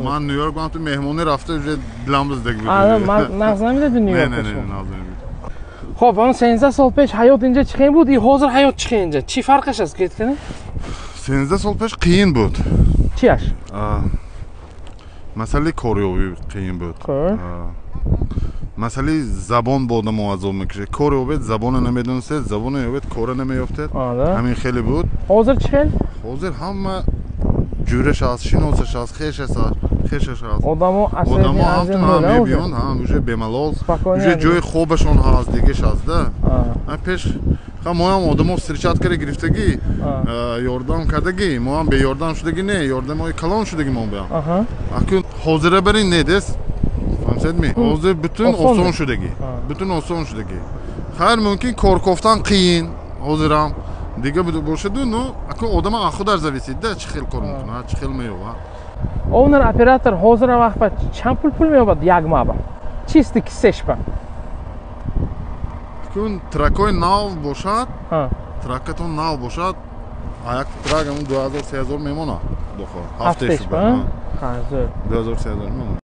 Ман Нью-Йорк ман ту меҳмонӣ рафта, уже дилам зидагӣ буд. Нағз намедиди Не, Нью-Йорк? Не, не, нағз намедид. Хоб, он 13 сол пеш ҳаёт инҷа чӣ хел буд и ҳозир ҳаёт чӣ хел инҷа? Чӣ фарқаш аст, гӯед кунед? 13 сол пеш қиин буд. Чиаш? Масъалаи корёбӣ қиин буд. Масъалаи забон бо одамо азоб мекашед. Кор ёбед, забона намедонистед, забона ёбед, кора намеёфтед. Ҳамин хеле буд. Ҳозир чӣ хел? Ҳозир ҳама ҷӯраш аст, шиносаш аст, хешаш аст, хешаш аст. Одамо одамо ҳамтун ҳам мебиёнд, ҳам уже бемалол, уже ҷои хобашон ҳаст, дигаш ҳаст да. Пеш моям одамо встречать карда гирифтагӣ, ёрдам кардагӣ, моам беёрдам шудагӣ не, ёрдамои калон шудагӣ мо биям. Акун ҳозира барин не дес, фаҳмседми? Ҳозир бутун осон шудагӣ, бутун осон шудагӣ. Хайр, мумкин кор кофтан қиин ҳозирам дига бошаду, ну акун одама аз худаш зависит да, чӣ хел кор мекунад, чӣ хел меёбад. Owner operator ҳозира вақт ба чанд пул меёбад як маба, чисти кисешба? Акун тракои нав бошад, тракатон нав бошад, як трак 2000, 3000 мемонад, дохо. Ҳафтешба? 2000, 3000 мемонад.